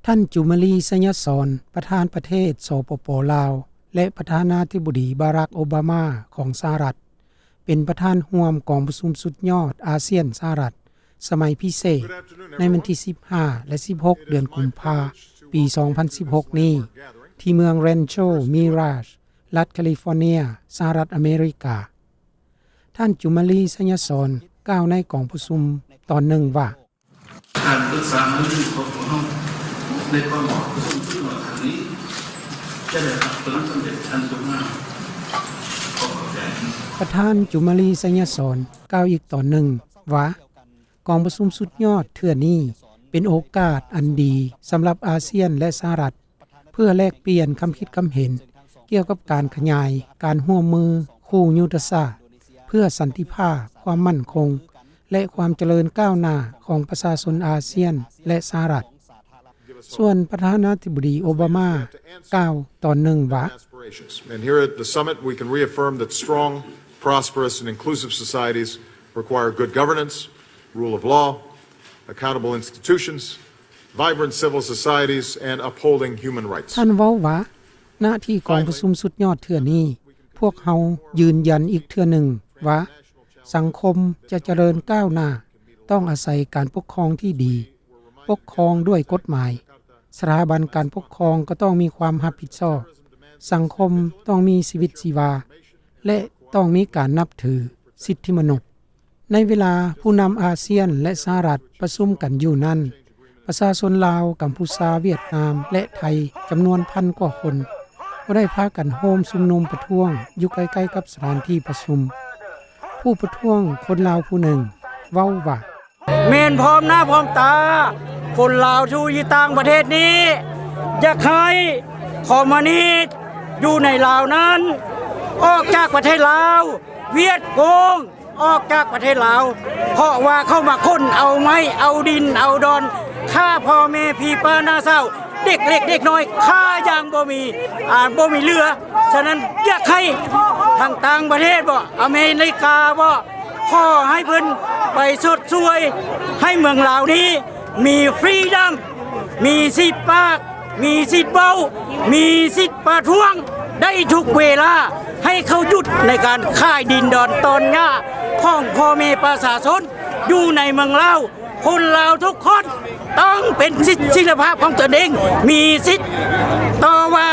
ທ່ານ ຈູມມາລີ ໄຊຍະສອນ ປະທານປະເທດ ສປປ ລາວ ແລະ ປະທານາທິບໍດີ ບາຣັກ ໂອບາມາ ຂອງສະຫະລັດ ເປັນປະທານຮ່ວມກອງປະຊຸມສຸດຍອດອາຊຽນ-ສະຫະລັດ ສະໄໝພິເສດ ໃນວັນທີສິບຫ້າ ແລະ ສິບຫົກ ເດືອນກຸມພາ ປີສອງພັນສິບຫົກນີ້ ທີ່ເມືອງ Rancho Mirage ລັດ California ສະຫະລັດອາເມລິກາ. ທ່ານ ຈູມມາລີ ໄຊຍະສອນ ກ່າວໃນກອງປະຊຸມຕອນໜຶ່ງວ່າ ການປຶກສາຫາລືຂອງພວກເຮົາໃນກອງປະຊຸມສຸດຍອດຄັ້ງນີ້ ຈະໄດ້ຮັບຜົນສຳເລັດອັນສົງງາມ. ຂໍຂອບໃຈ. ປະທານ ຈູມມາລີ ໄຊຍະສອນ ກ່າວອີກຕອນໜຶ່ງວ່າ ກອງປະຊຸມສຸດຍອດເທື່ອນີ້ ເປັນໂອກາດອັນດີສຳລັບອາຊຽນ ແລະ ສະຫະລັດ ເພື່ອແລກປ່ຽນຄຳຄິດຄຳເຫັນກ່ຽວກັບການຂະຫຍາຍການຮ່ວມມືຄູ່ຍຸດທະສາດ ເພື່ອສັນຕິພາບ, ຄວາມໝັ້ນຄົງ ແລະ ຄວາມຈະເລີນກ້າວໜ້າຂອງປະຊາຊົນອາຊຽນ ແລະ ສະຫະລັດ. ສ່ວນປະທານາທິບໍດີ ໂອບາມາ ກ່າວຕອນໜຶ່ງວ່າ And here at the summit, we can reaffirm that strong, prosperous, and inclusive societies require good governance, rule of law, accountable institutions, vibrant civil societies, and upholding human rights. ທ່ານເວົ້າວ່າ ນະທີ່ກອງປະຊຸມສຸດຍອດເທື່ອນີ້, ພວກເຮົາຢືນຢັນອີກເທື່ອໜຶ່ງວ່າ ສັງຄົມຈະຈະເລີນກ້າວໜ້າ ຕ້ອງອາໄສການປົກຄອງທີ່ດີ, ປົກຄອງດ້ວຍກົດໝາຍ, ສະຖາບັນການປົກຄອງກໍຕ້ອງມີຄວາມຮັບຜິດຊອບ, ສັງຄົມຕ້ອງມີຊີວິດຊີວາ ແລະ ຕ້ອງມີການນັບຖືສິດທິມະນຸດ. ໃນເວລາຜູ້ນຳອາຊຽນ ແລະ ສະຫະລັດປະຊຸມກັນຢູ່ນັ້ນ, ປະຊາຊົນລາວ, ກຳພູຊາ, ຫວຽດນາມ ແລະ ໄທ ຈຳນວນພັນກວ່າຄົນ ກໍໄດ້ພາກັນໂຮມຊຸມນຸມປະທ້ວງຢູ່ໃກ້ໆກັບສະຖານທີ່ປະຊຸມ. ຜູ້ປະທ້ວງຄົນລາວຜູ້ໜຶ່ງເວົ້າວ່າ ແມ່ນພ້ອມໜ້າພ້ອມຕາ ຄົນລາວທີ່ຢູ່ຕ່າງປະເທດນີ້ ຢາກໃຫ້ຄອມມູນິດຢູ່ໃນລາວນັ້ນ ອອກຈາກປະເທດລາວ, ຫວຽດກົງ ອອກຈາກປະເທດລາວ ເພາະວ່າເຂົາມາຂົນເອົາໄມ້ ເອົາດິນ ເອົາດອນ ຂ້າພໍ່ແມ່ພີ່ປ້ານ້າສາວ ເດັກເລັກເດັກນ້ອຍ ຂ້າຢ່າງບໍ່ມີ ອ່າ ບໍ່ມີເຫຼືອ. ສະນັ້ນ ຢາກໃຫ້ທາງຕ່າງປະເທດບໍ ອາເມລິກາບໍ ຂໍໃຫ້ເພິ່ນໄປຊົດຊ່ວຍ ໃຫ້ເມືອງລາວນີ້ມີຟຣີດອມ ມີສິດປາກ ມີສິດເວົ້າ ມີສິດປະທ້ວງໄດ້ທຸກເວລາ ໃຫ້ເຂົາຢຸດໃນການຂາຍດິນດອນຕອນຫຍ້າຂອງພໍ່ແມ່ປະຊາຊົນຢູ່ໃນເມືອງລາວ. ຄົນລາວທຸກຄົນຕ້ອງເປັນສິດເສລີພາບຂອງຕົນເອງ, ມີສິດຕໍ່ວ່າ,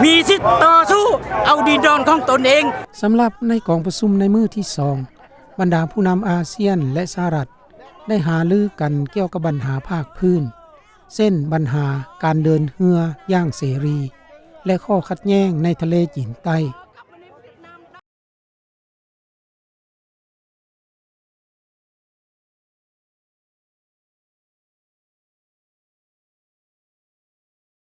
ມີສິດຕໍ່ສູ້ເອົາດິນດອນຂອງຕົນເອງ. ສຳລັບໃນກອງປະຊຸມໃນມື້ທີສອງ, ບັນດາຜູ້ນຳອາຊຽນ ແລະ ສະຫະລັດ ໄດ້ຫາລືກັນກ່ຽວກັບບັນຫາພາກພື້ນ ເຊັ່ນ ບັນຫາການເດີນເຮືອຢ່າງເສລີ ແລະ ຂໍ້ຂັດແຍ່ງໃນທະເລຈີນໃຕ້.